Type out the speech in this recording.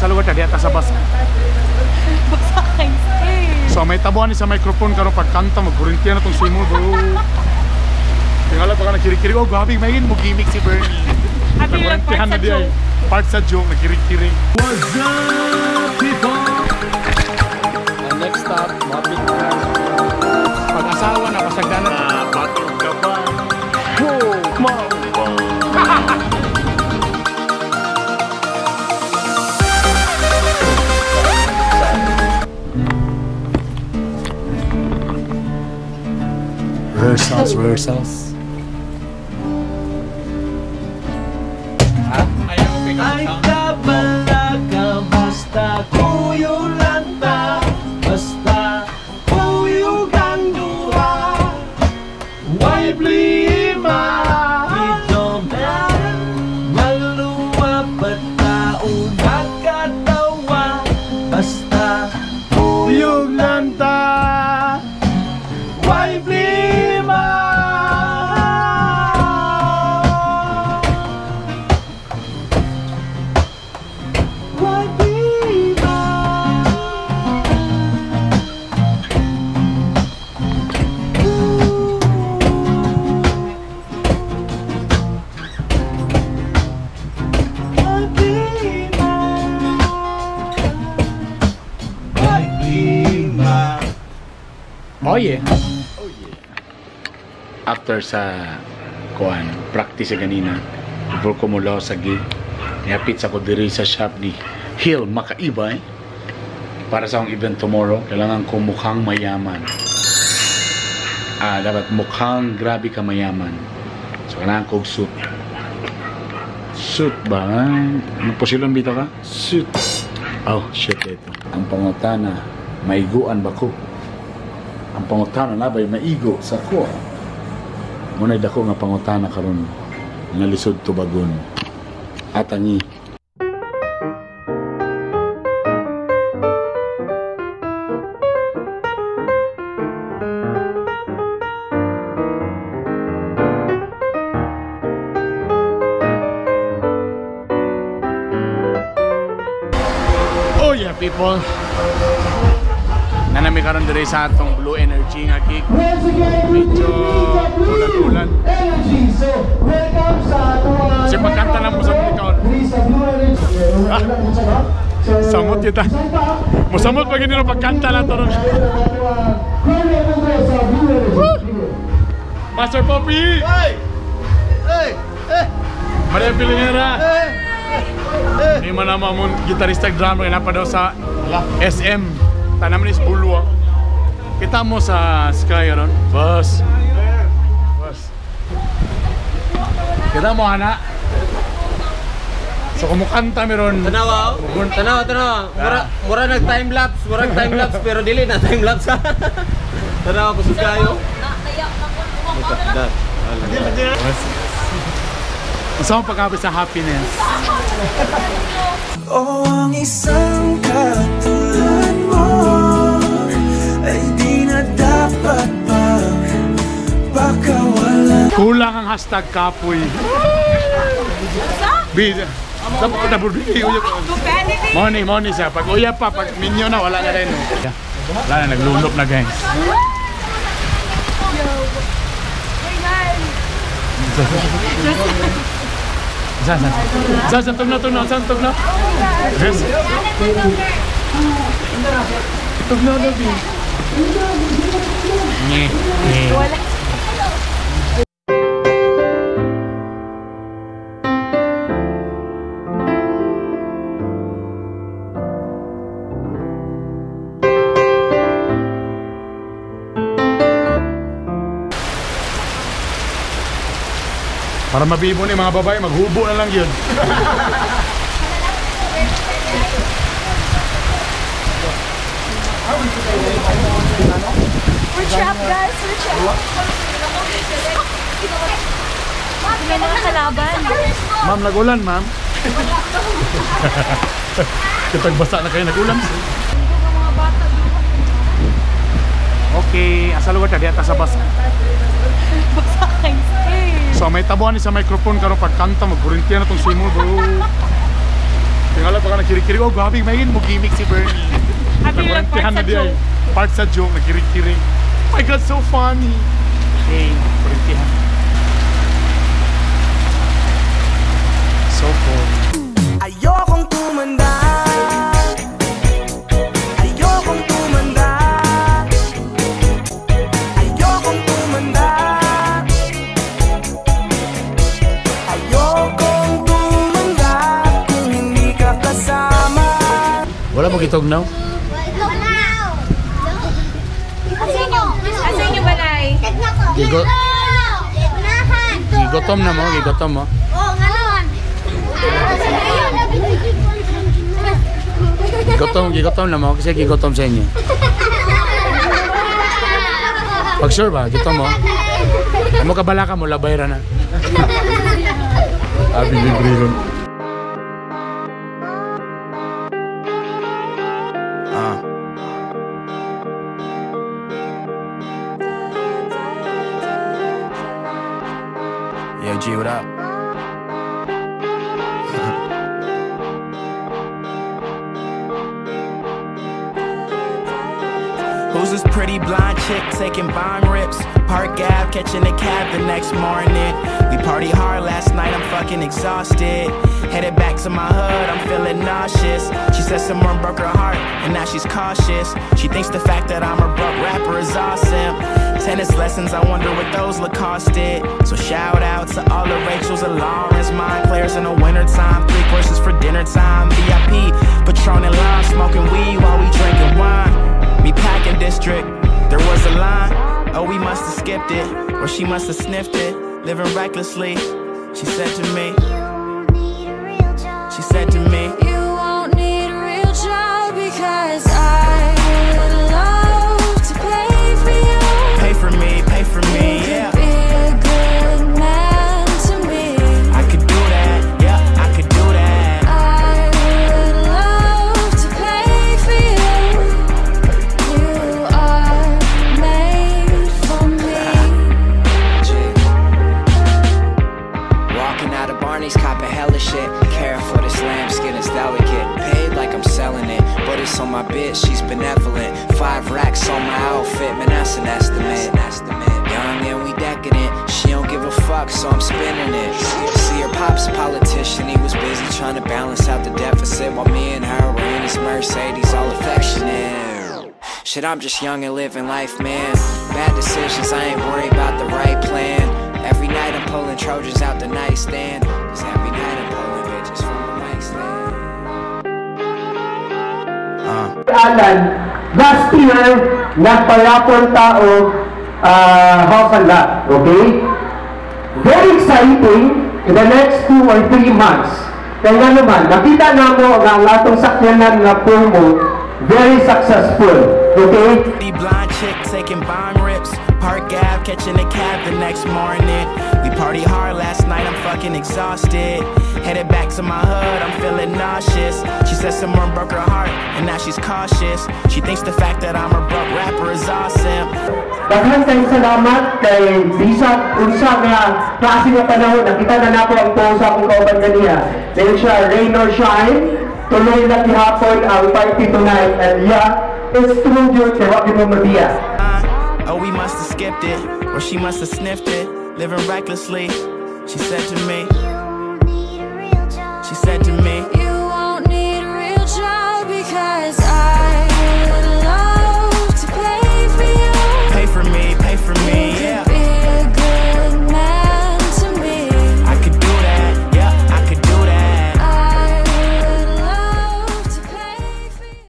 Asa lugar ta diha ta sa bus. Basa kay stage. So may tabuan ni sa microphone karon pagkanta magkurintiya na tong simo bro. Tingala pa ka nagkiri-kiri. Oh, grabe may mo gimmick si Bernie. Abi lang part sa joke. Part sa joke nagkiri-kiri. What's up, people? And next stop, Mapit. Pag-asawa na pasagdanan na batog ka pa. Whoa, mao. Rehearsals, rehearsals. Ay kabala ka, basta kuyo lang ta, basta kuyo kang duha. Why blima? Ito maluwa pa tao nakatawa, basta kuyo Lang ta. Why blima? Why blima? Why blima? Why blima? Oh yeah. Oh yeah. After sa kuan practice sa ganina, before ko mulaw sa gig, nihapit sa ko diri sa shop ni Hill Makaibay. Para sa akong event tomorrow, kailangan ko mukhang mayaman. Dapat mukhang grabe ka mayaman. So kailangan ko og suit. Suit ba? Magposilon bitaw ka? Suit. Oh, shit ito. Ang pangutana, maiguan ba ko? Ang pangutana na ba'y maigo sa ko? Muna'y dako nga pangutana karon nga lisod tubagon. Atangi. Oh yeah, people. Nanami karon diri sa atong Blue Energy nga gig. Medyo ulan-ulan. Kasi pagkanta lang mo sa ikaw. Samot kita. Musamot pag hindi na pagkanta lang to ron. Master Poppy! Hey! Hey! Hey! Maria Pilinera! Hey! Hey! Hindi man naman mo gitarista drummer na pa daw sa SM. Tanaman is Bulwa. Kita mo sa sky ron. Boss. Boss. Kita mo ana. So kumukanta meron. Tanawa, oh. Tanawa, tanawa. Mura, mura nag time lapse, mura time lapse pero dili na time lapse. Tanawa ko sa kayo. Gusto mo pagkapit sa happiness. Oh, ang isang katulad mo ay di na dapat pang pakawalan. Kulang ang hashtag kapoy. Bida. Dapat na budi. Money, money siya. Pag uya pa, pag minyo na, wala na rin. Wala na, naglulop na guys. Saan, saan? Saan, saan? Tugnaw, tugnaw. Saan, tugnaw? Yes. Tugnaw na, Bi. Nye, nye. Para mabibo ni mga babae, maghubo na lang yun. We're trapped, guys. We're trapped. May mga kalaban. Ma'am, nagulan, ma'am. Kapag basa na kayo, nagulan. Okay, asa lugar ta diha ta sa bus. Basa kay stage. So may tabuan ni sa microphone karon pagkanta magkurintiya na tong simo bro. Tingala pa ka nagkirig-kirig. Oh, grabe, may mo gimmick si Bernie. Happy lang part Nagkurintihan sa na di ay. joke. Part sa joke, nagkirig-kirig. Oh my God, so funny. Okay, kurintihan. So cool. Ayokong tumanda. Ayokong tumanda. Ayokong tumanda. Ayokong tumanda kung hindi ka kasama. Wala mo gitugnaw? Wala. Asa inyo balay? Unahan. Gigotom na mo, gigotom mo. Oh, nganon. Gigotom, gigotom na mo kasi gigotom sa inyo. Pag sure ba, gitom mo? Amo ka bala ka mo, labay ra na. Abi libre ron. Yo, G, what up? Who's this pretty blonde chick taking bong rips? Park Ave, catching a cab the next morning. We party hard last night, I'm fucking exhausted. Headed back to my hood, I'm feeling nauseous. She said someone broke her heart, and now she's cautious. She thinks the fact that I'm a broke rapper is awesome. Tennis lessons, I wonder what those look costed. So shout out to all the Rachels and Laurens, mine players in the wintertime, three courses for dinner time, VIP, Patron and lime, smoking weed while we drinking wine. Me packing district, there was a line. Oh, we must have skipped it, or she must have sniffed it. Living recklessly, she said to me. She said to me, You won't need a real job because I would love to pay for you. Pay for me, yeah. Be a good man to me. I could do that, yeah, I could do that. I would love to pay for you. You are made for me. Walking out of Barney's, copping hella shit. Care for this lambskin, it's delicate. Paid like I'm selling it, but it's on my bitch, she's benevolent. 5 racks on my outfit, man, that's an estimate. Young and we decadent, she don't give a fuck, so I'm spinning it. See her pop's a politician, he was busy trying to balance out the deficit while me and her were in his Mercedes, all affectionate. Shit, I'm just young and living life, man. Bad decisions, I ain't worried about the right plan. Every night I'm pulling Trojans out the nightstand. 'Cause every night I'm pulling bitches from the mic stand. Alan, last year, nagpa-raffle ta og house and lot, okay? Very exciting in the next 2 or 3 months. Kaya nga naman, nakita na mo nga ang atong sakyanan nga promo, very successful, okay? Pretty blonde chick taking bong rips. Park Ave, catching a cab the next morning. We party hard last night, I'm fucking exhausted. Headed back to my hood, I'm feeling nauseous. She said someone broke her heart, and now she's cautious. She thinks the fact that I'm a broke rapper is awesome. Daghan kayong salamat kay bisag unsa nga klase nga panahon, nakita na nako ang post sa akong kauban ganiya. Dahil siya, rain or shine, tuloy na gihapon ang party tonight, and yeah, it's true gyud kay wa gyud mo mabiya. Oh, we must have skipped it, or she must have sniffed it. Living recklessly, she said to me. She said